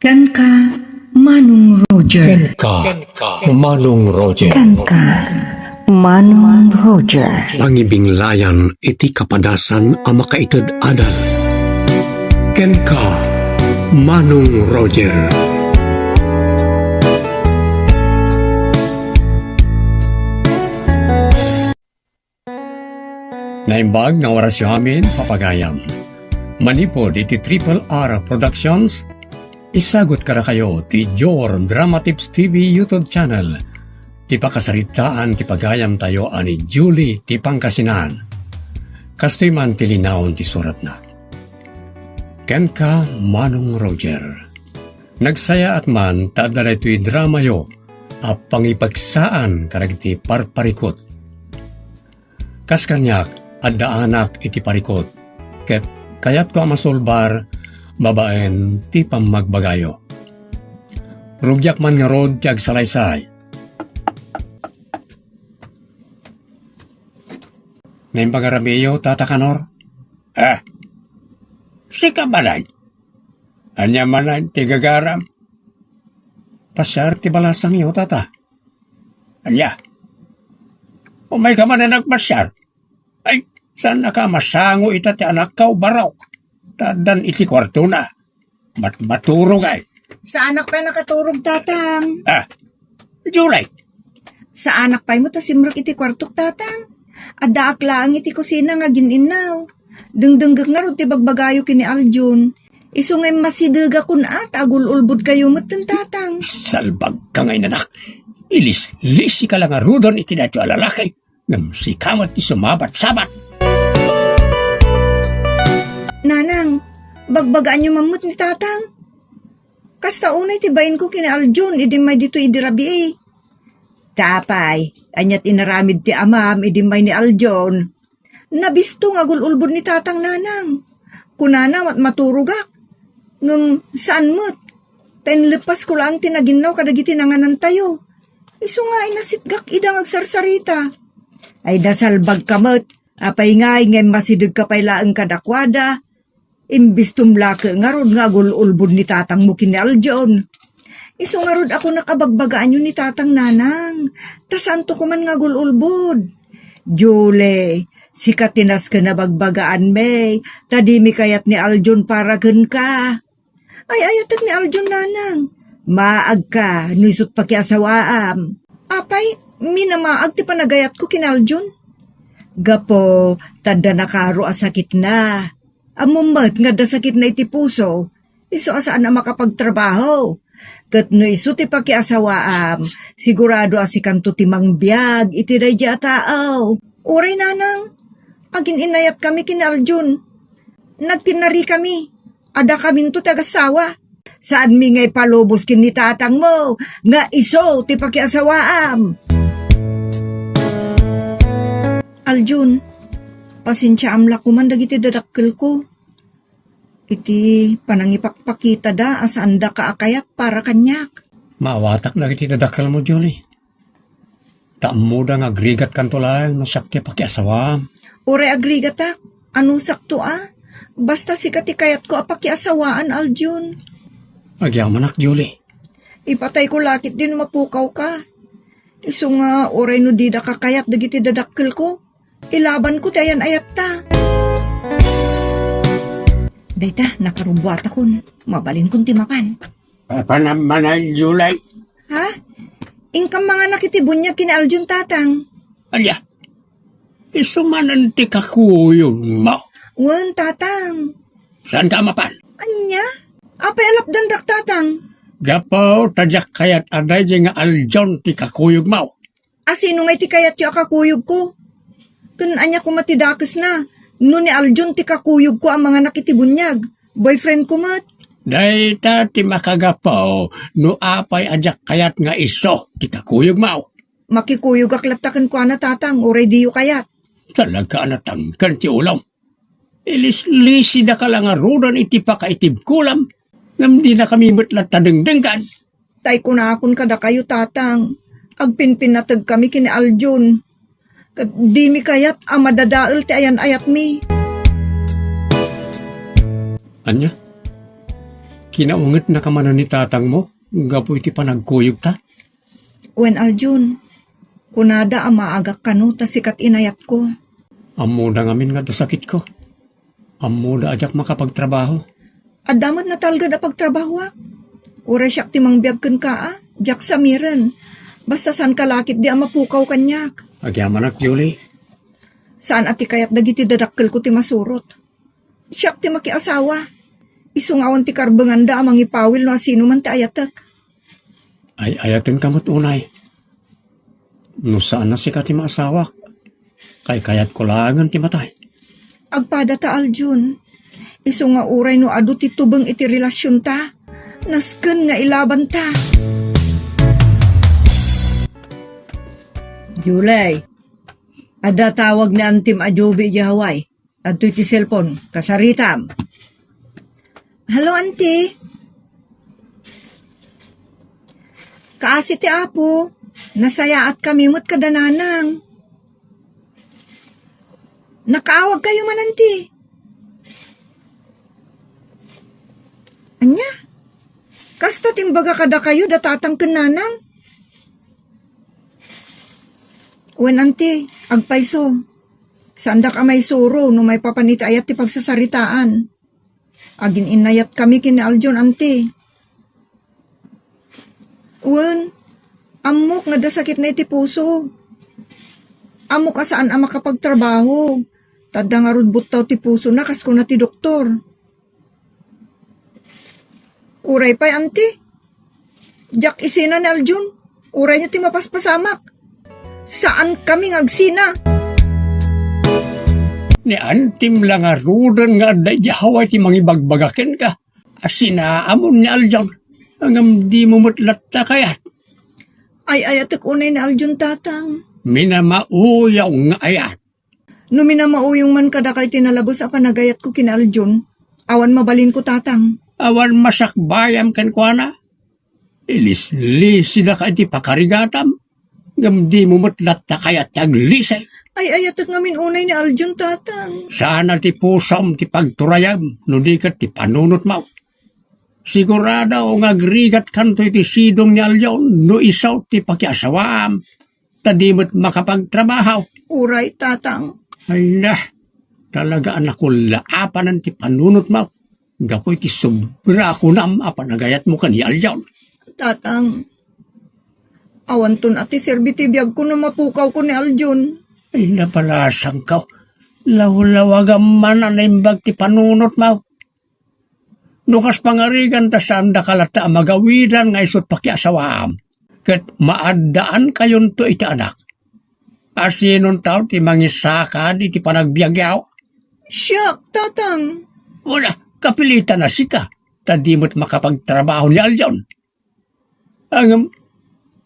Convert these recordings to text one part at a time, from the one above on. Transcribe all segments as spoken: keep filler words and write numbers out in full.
Kenka, Manong Roger. Kenka, Manong Roger. Kenka, Manong Roger. Pangibinglayan iti kapadasan a makaited adal. Kenka, Manong Roger. Naimbag nga orasyo amin, papagayam. Manipud iti Triple R Productions, isagut kadakayo ti Jor Drama Tips T V YouTube channel, ti pakasaritaan ti pagayamtayo a ni Julie ti Pangasinan. Kastoy man ti linaon ti suratna. Kenka, Manong Roger. Nagsayaat man ta adda daytoy dramayo a pangipagsaan kadagiti parparikut. Kas kaniak, adda anak iti parikut, ket kayatko a masulbar babaen ti pammagbagayo. Rugiak man ngarud ti agsalaysay. Naimbag a ramiyo, Tata Kanor? Ah, sika manen? Ania manen ti gagaram? Pasiar ti balasangyo, Tata. Ania? Umayka manen agpasiar? Ay, saannaka a masango ita ti anakko, Barok? Ta addan iti kuartona. Mat-, maturog ay. Saanak pay nakaturog, Tatang. Ah, Julie. Saanak pay met a simrek iti kuartok, Tatang. Addaak laeng iti kusina nga agin-innaw. Dengdenggek ngarud ti bagbagayo ken ni Aljon. Isu nga immasidegakon a ta agul-ulbodkayo metten, Tatang. Salbagka nga inanak. Ilislisika la ngaruden iti daytoy a lalaki. Ngem sika met ti sumabat-sabat. Nanang, bagbagaanyo man met ni Tatang. Kasta unay ti bainko ken ni Aljon idi immay ditoy idi rabii. Apay, ania ti inaramid ti amam idi immay ni Aljon? Nabisto nga agul-ulbod ni Tatang, Nanang. Kunana, mat-, maturogak. Ngem saan met. Ta inleppasko laeng ti naginnaw kadagiti nanganantayo. Isu nga inasitgak ida nga agsarsarita. Ay, nasalbagka met. Apay ngay nga immasidegka pay laeng kadakuada? Imbistom la ket ngarud nga agul-ulbod ni tatangmo ken ni Aljon. Isu ngarud a kunak a bagbagaanyo ni Tatang, Nanang. Ta saanto koma nga agul-ulbod. Julie, sika ti nasken a bagbagaanmi, ta dimi kayat ni Aljon para kenka. Ay-ayatek ni Aljon, Nanang. Maagka no isut pakiasawaam. Apay, minamaag ti panagayatko ken ni Aljon? Gapu ta adda nakaro a sakitna. Ammom met nga adda sakitna iti puso, isu a saan a makapagtrabaho. Ket no isu ti pakiasawaam, sigurado a sikanto ti mangbiag iti daydiay a tao. Uray, Nanang, agin-innayatkami ken ni Aljon. Nagtinnarikami. Adakaminto ti agassawa. Saanmi nga ipalubos ken ni tatangmo nga isu ti pakiasawaam. Aljon, pasensiaam la koman dagiti dadakkelko. Iti panangipakpakitada a saandaka a kayat para kaniak. Maawatak dagiti dadakkelmo, Julie. Ta ammoda nga agrigatkanto laeng no siak ti pakiasawaam. Uray agrigatak, anusakto a. Basta sika ti kayatko a pakiasawaan, Aljon. Agyamanak, Julie. Ipatayko la ketdi no mapukawka. Isu nga uray no didaka kayat dagiti dadakkelko, ilabanko ti ayan-ayatta. Dayta, nakarubbuatakon. Mabalinkon ti mapan. Apanam manen, Julie? Ha? Inkam manganak iti buniag ken ni Aljon, Tatang. Ania? Isu manen ti kakuyogmo? Wen, Tatang. Saanka a mapan? Ania? Apay a lapdandak, Tatang? Gapu ta diak kayat a daydiay nga Aljon ti kakuyogmo. A sino ngay ti kayatyo a kakuyogko? Ken ania koma ti dakesna no ni Aljon ti kakuyogko a manganak iti buniag? Boyfriendko met. Dayta ti makagapu no apay a diak kayat nga isu ti kakuyogmo. Makikuyogak latta kenkuana, Tatang, uray diyo kayat. Talaga a natangken ti ulom. Ilislisidaka la ngaruden iti pakaitibko, ngem dinakami met latta dengdenggan. Tay kunakon kadakayo, Tatang, agpinpinnategkami ken ni Aljon. Ket dimi kayat a madadael ti ayan-ayatmi. Ania? Kinaungetnaka manen ni tatangmo gapu iti panagkuyogta? Wen, Aljun, kunada a maagak kano ta sika ti inayatko. Ammoda ngamin nga adda sakitko. Ammoda a diak makapagtrabaho. Adda met natalged a pagtrabahoak. Uray siak ti mangbiag kenka a, diak samiren. Basta saanka la ketdi a mapukaw kaniak. Agyamanak, Julie. Saan a ti kayat dagiti dadakkelko ti masurot. Siak ti makiasawa. Isu nga awan ti karbenganda a mangipawil no asino man ti ayatek. Ay-ayatenka met unay. No saan a sika ti maasawak, kaykayatko laengen ti matay. Agpadata, Aljun. Isu nga uray no adu ti tubeng iti relasionta, nasken nga ilabanta. Julie, adda tawag ni Antim a Joby idiay Hawaii. Adtoy ti cellphone, kasaritam. Hello, Auntie. Kaasi ti Apo, nasayaatkami met kada nanang. Nakaawagkayo man, Auntie. Ania? Kasta ti imbaga kadakayo da tatang ken nanang? Wen, Auntie, agpayso. Saandak a maisuro no maipapan iti ayat ti pagsasaritaan. Agin-innayatkami ken ni Aljun, Auntie. Wen, ammok nga adda sakitna iti puso. Ammok a saan a makapagtrabaho. Ta adda ngarud buttaw ti pusona, kas kuna ti doktor. Uray pay, Auntie. Diak isina ni Aljun. Uray no ti mapaspasamak. Saankami nga agsina. Ni Antim la ngaruden nga adda idiay Hawaii ti mangibagbaga kenka. Asinaamon ni Aljun. Ngem dimo met latta kayat. Ay-ayatek unay ni Aljun, Tatang. Minamauyong nga ayat. No minamauyong man kadakayo ti nalabes a panagayatko ken ni Aljun, awan mabalinko, Tatang. Awan masakbayam kenkuana. Ilislisidaka iti pakarigatam, ngem dimo met latta kayat ti aglisi. Ay-ayatek ngamin unay ni Aljun, Tatang. Saan a ti pusom ti pagturayem, no di ket ti panunotmo. Sigurado nga agrigatkanto iti sidong ni Aljun no isu ti pakiasawaam. Ta di met makapagtrabaho. Uray, Tatang. Ay na, talaga a nakullaapanan ti panunotmo. Gapu iti sobra a kunam a panagayatmo ken ni Aljun. Tatang, awanton a ti serbi ti biagko no mapukawko ni Aljun. Ay, napalasangko. Lawlawagam man a naimbag ti panunotmo. No kas pangarigan ta saandaka latta a magawidan nga isut pakiasawaam, ket maaddankayonto iti anak. Asinon taw ti mangisakad iti panagbiagyo? Siak, Tatang. Wala, kapilitan a sika, ta di met makapagtrabaho ni Aljun. Ngem,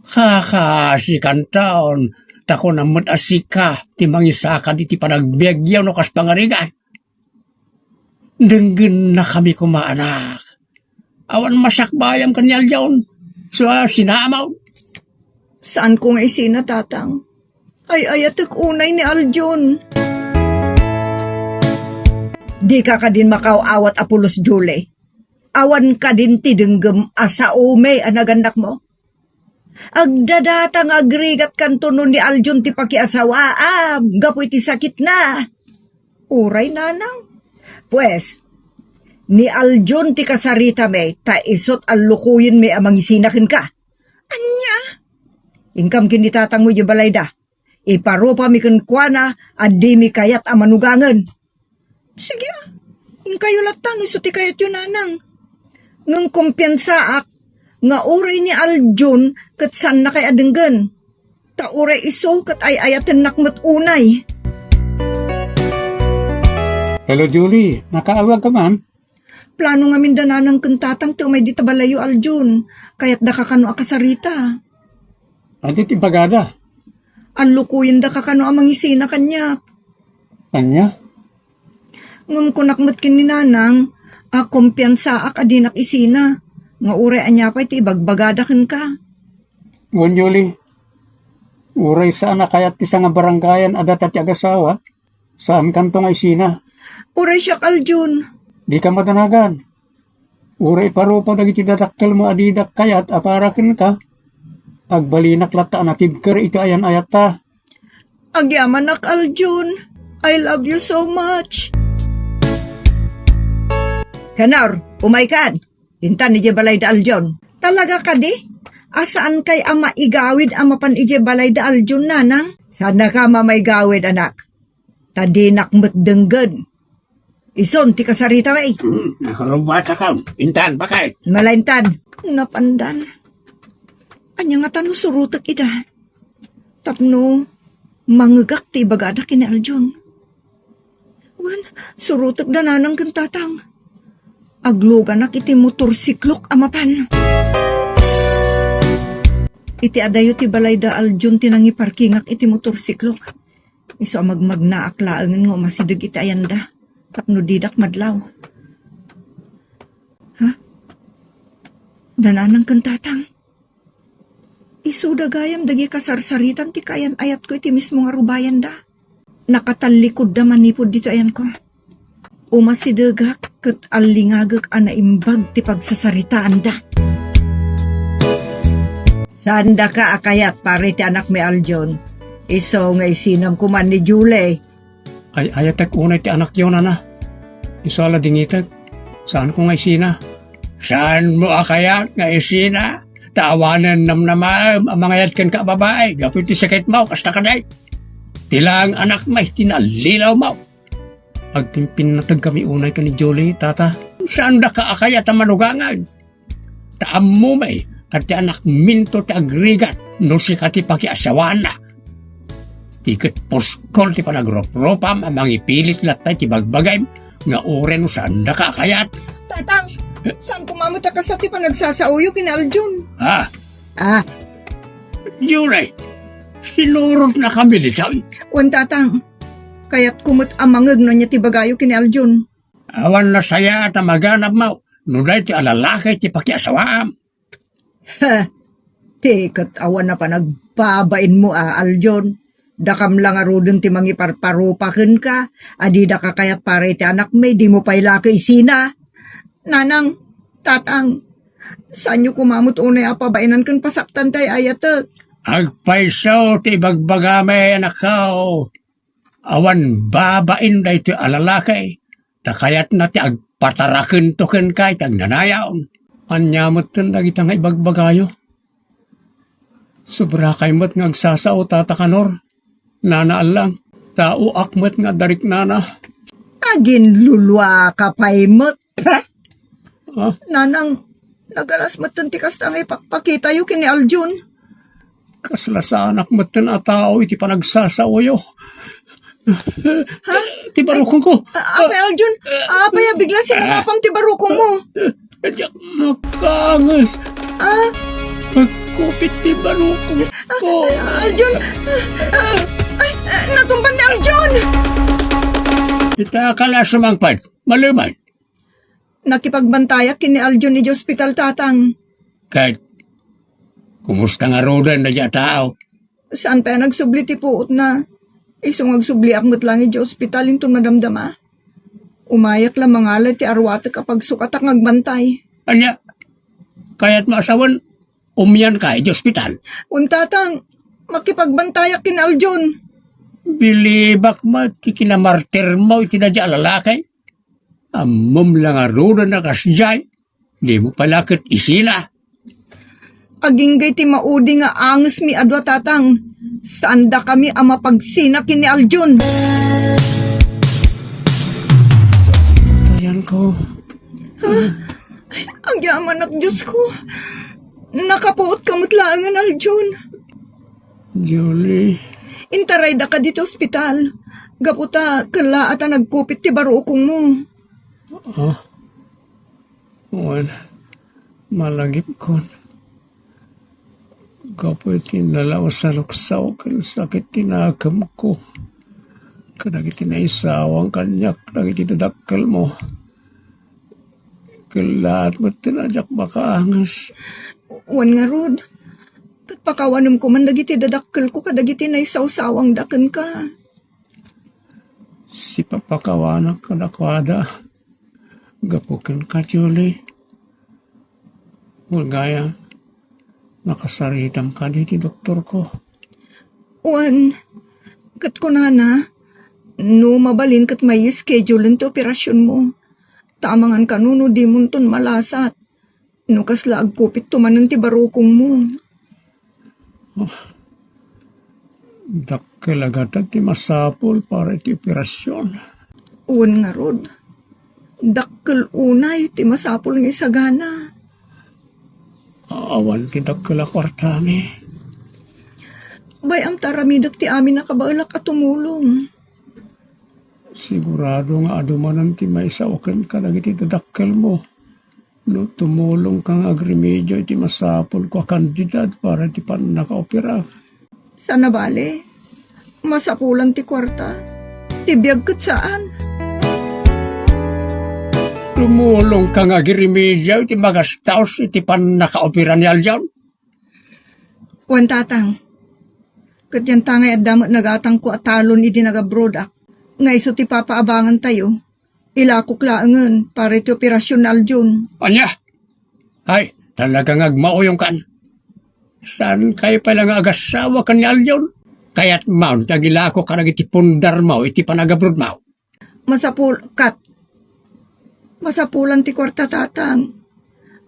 kakaasikanton, ta kunam met a sika ti mangisakad iti panagbiagyo no kas pangarigan. Denggennakami koma, anak. Awan masakbayam ken ni Aljun. Sua, sinamaw. Saanko nga isina, Tatang. Ay-ayatek unay ni Aljun. Dika kadin makaw-awat a pulos, Julie. Awan kadin ti denggem a saomi a nagannakmo? Agdadata nga agrigatkanto no ni Aljun ti pakiasawaam gapu iti sakitna. Uray, nanang. Pues, ni Aljun ti kasaritami ta isut a lukuyenmi a mangisina kenka. Ania? Inkam ken ni tatangmo idiay balayda. Iparupami kenkuana a dimi kayat a manugangen. Sige, ah. Inkayo latta no isu ti kayatyo, nanang. Ngem kumpiansaak nga uray ni Aljun ket saannakay a denggen. Ta uray isu ket ay-ayatennak met unay. Hello, Julie. Nakaawag ka man? Plano ngamin da nanang ken tatang ti umay dita balayyo, Aljun. Kayatdaka kano a kasarita. Adi ti bagada? Allukuyendaka kano a mangisina kaniak. Ania? Ngem kunak met ken ni nanang a kumpiansaak a dinak isina, nga uray ania pay ti ibagbagada kenka. Wen, Julie, uray saan a kayat ti sangabaranggayan a data ti agasawa, saankanto nga isina. Uray siak, Aljun. Dika madanagan. Uray iparupa dagiti dadakkelmo a didak kayat a para kenka, agbalinak latta a natibker iti ayan-ayatta. Agyamanak, Aljun. I love you so much. Kanor, umaykan. Intan idiay balay da Aljun. Talaga kadi? A saankay a maigawid a mapan idiay balay da Aljun, nanang? Saannaka a maigawid, anak. Ta dinak met denggen. Isun ti kasaritami. Hmm, nakarubatakam. Intan, bakay. Mala intan. Napandan. Ania ngata no surotek ida? Tapno mangegak ti ibagada ken ni Aljun. Wen, surotek da nanang ken tatang. Agluganak iti motorsiklok a mapan. Iti adayo ti balay da Aljun ti nangiparkingak iti motorsiklok. Isu a magmagnaak laengen nga umasideg iti ayanda tapno didak madlaw. Ha? Da nanang ken tatang. Isuda gayam dagiti kasarsaritan ti kaayan-ayatko iti mismo nga rubayanda. Nakatallikudda manipud ditoy ayanko. Umasidegak ket allingagek a naimbag ti pagsasaritaanda. Saandaka a kayat para iti anakmi Aljun. Isu nga isinam koma ni Julie. Ay-ayatek unay ti anakyo, nana. Isu a la dingitek. Saanko nga isina. Saanmo a kayat nga isina? Ta awanen namnamaem a mangayat kenka a babai gapu iti sakitmo, kasta kadi. Ti laeng anakmi ti nallilawmo. Agpimpinnategkami unay ken ni Julie, tata. Saandaka a kayat a manugangan? Ta ammomi a ti anakminto ti agrigat no sika ti pakiasawaanna. Ti ket puskol ti panagruprupam a mangipilit latta iti bagbagim nga uray no saandaka a kayat. Tatang, saan koma met a kasta ti panagsasaoyo ken ni Aljun? Ah. Ah. Julie, sinurotnakami ditoy. Wen, tatang. Kayatko met a mangeg no ania ti ibagayo ken ni Aljun. Awan nasayaat a maganabmo no daytoy a lalaki ti pakiasawaam. Heh, ti ket awan a panagbabainmo a, Aljun. Dakam la ngaruden ti mangiparparupa kenka a didaka kayat para iti anakmi, dimo pay la ket isina. Nanang, tatang, saanyo koma met unay a pabainan ken pasaktan ti ay-ayatek? Agpayso ti ibagbagami, anakko. Awan babain daytoy a lalaki, ta kayatna ti agpatarakento kenka iti agnanayon. Ania metten dagita nga ibagbagayo? Sobrakay met nga agsasao, Tata Kanor, Nana Allang, taoak met nga adda riknana. Aginluluaka pay met. Pah! Ah? Nanang, nagalas metten ti kasta nga ipakpakitayo ken ni Aljun. Kasla saanak metten a tao iti panagsasaoyo. Ha? Ti barukongko. A-, Apay Aljun, apay a bigla sinangapam ti barukongmo? Diak makaanges. Ah? Nagkupit ti barukongko. Ah, Aljun! Ah, ah, ay, ah, natumban ni Aljun! Ita ka la sumangpet. Maleman. Nakipagbantayak ken ni Aljun idiay ospital, Tatang. Ket, kumusta ngaruden daydiay a tao? Saan pay a nagsubli ti puotna. Isu nga agsubliak met laeng idiay ospital inton madamdama. Umayak la mangala iti aruatek a pagsukatak nga agbantay. Ania? Kayatmo a sawen, umianka idiay ospital? Wen, Tatang, makipagbantayak ken ni Aljun. Bilibak met ti kinamartirmo iti daydiay a lalaki. Ammom la ngaruden a kasdiay, dimo pay la ket isina. Agingga iti maudi nga angesmi a dua, Tatang. Saandakami a mapagsina ken ni Aljun. Ayanko. Ah, ay, agyamanak, Diosko. Nakapuotka met laengen, Aljun. Julie. Intaraydaka ditoy ospital. Gapu ta kellaat a nagkupit ti barukongmo. Ah? Wen, malagipkon. Gapu iti nalaw a saluksaw ken sakit ti nakemko, kadagiti naisawang kaniak dagiti dadakkelmo. Kellaat metten a diak makaanges. Wen ngarud, ket pakawanem koman dagiti dadakkelko kadagiti naisawsawangda kenka. Sipapakawanak kadakuada, gapu kenka, Julie. Wen gayam, nakasaritam kadi ti doktorko? Wen, ket kunana, no mabalin ket mai-schedulen ti operasionmo. Ta amangan kano no dimonton malasat. No kasla agkupitto manen ti barukongmo. Ah, dakkel a gatad ti masapul para iti operasion. Wen ngarud, dakkel unay ti masapul nga isagana. Awan ti dakkel a kuartami. Bay-am ta aramidek ti amin a kabaelak a tumulong. Sigurado nga adu manen ti maisaok kenka dagiti dadakkelmo. No tumulongka nga agrimedio iti masapulko a kandidat para iti pannakaopera. Sana bale, masapulan ti kuarta. Ti biag ket saan. Tumulongka nga agrimedio iti magastos iti pannakaopera ni Aljon. Wen, Tatang. Ket dianta ngay adda met nagatangko a talon idi nagabrodak, nga isu ti papaabangantayo. Ilakok laengen para iti operasion ni Aljon. Ania? Ay, talaga nga agmauyongkan. Saankayo pay la nga agassawa ken ni Aljon? Kayatmo ti agilako kadagiti pundarmo iti panagabrodmo? Masapul-, kat. Masapulan ti kuarta, Tatang.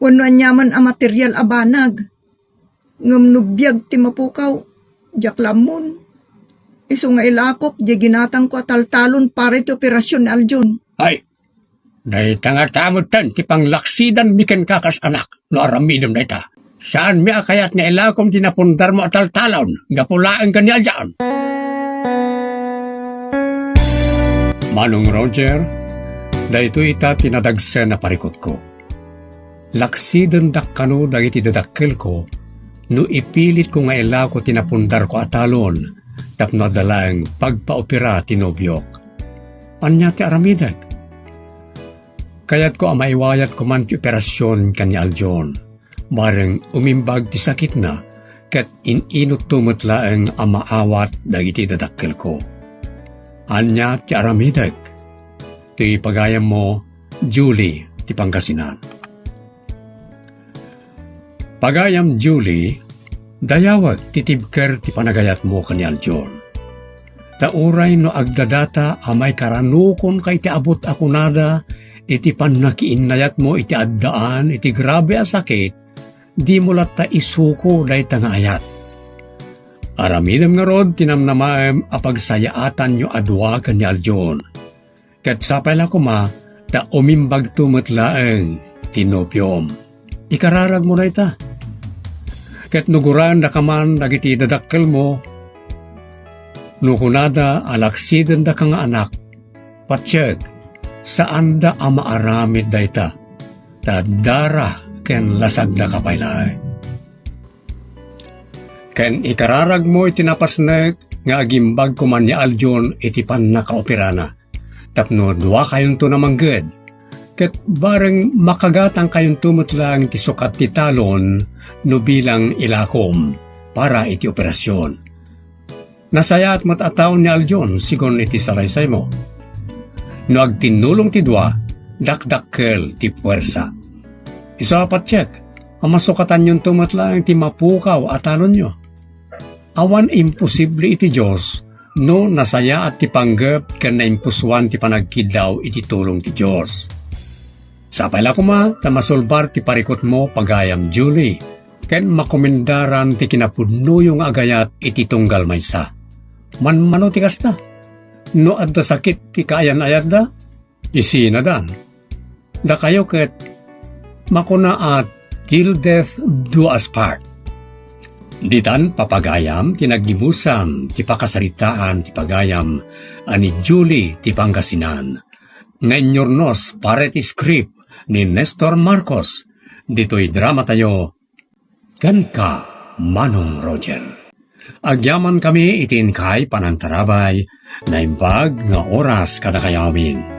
Wenno aniaman a material a banag. Ngem no biag ti mapukaw, diak la ammon. Isu nga ilakok diay ginatangko a taltalon para iti operasion ni Aljon. Ay, dayta ngata metten ti panglaksidanmi kenka kas anak, no aramidem dayta. Saanmi a kayat nga ilakom ti napundarmo a taltalon gapu laeng ken ni Aljon. Manong Roger, daytoy ita ti nadagsen a parikutko. Laksidendak kano dagiti dadakkelko no ipilitko nga ilako ti napundarko a talon tapno adda laeng pagpaopera ti nobiok. Ania ti aramidek? Kayatko a maiwayat koman ti operasion ken ni Aljon. Bareng umimbag ti sakitna ket in-inutto met laeng a maawat dagiti dadakkelko. Ania ti aramidek? Ti pagayammo, Julie, ti Pangasinan. Pagayam Julie, dayawek ti tibker ti panagayatmo ken ni Aljon. Ta uray no agdadata a maikaranukonka iti abut a kunada iti pannakiinnayatmo iti addaan iti grabe a sakit, dimo latta isuko dayta nga ayat. Aramidem ngarud ti namnamaem a pagsayaatanyo a dua ken ni Aljon. Ket sapay la koma ta umimbagto met laeng ti nobiom. Ikararagmo dayta. Ket no guraendaka man dagiti dadakkelmo, no kunada a laksidendaka nga anak, patiek, saanda a maaramid dayta, ta dara ken lasagdaka pay laeng. Ken ikararagmo iti napasnek nga agimbag koma ni Aljon iti pannakaoperana. Tapno duakayonto a mangged, ket bareng makagatangkayonto met laeng ti sukat ti talon no bilang ilakom para iti operasion. Nasayaat met a tao ni Aljon sigun iti saraysaymo. No agtinnulong ti dua, dakdakkel ti puersa. Isu a patiek a masukatanyonto met laeng ti mapukaw a talonyo. Awan imposible iti Dios no nasayaat ti panggep ken naimpusoan ti panagkiddaw iti tulong ti Dios. Sapay la koma ta masulbar ti parikutmo, pagayam Julie, ken makomendaran ti kinapudnoyo nga agayat iti tunggal maysa. Manmano ti kasta. No adda sakit ti kaayan-ayatda, isinadan. Dakayo ket makuna a till death do us part. Ditan, papagayam, ti naggimusan ti pakasaritaan ti pagayam a ni Julie ti Pangasinan, nga inyurnos para iti script ni Nestor Marcos. Ditoy dramatayo, Kenka, Manong Roger. Agyamankami iti inkay panangtarabay, naimbag nga oras kadakayo amin.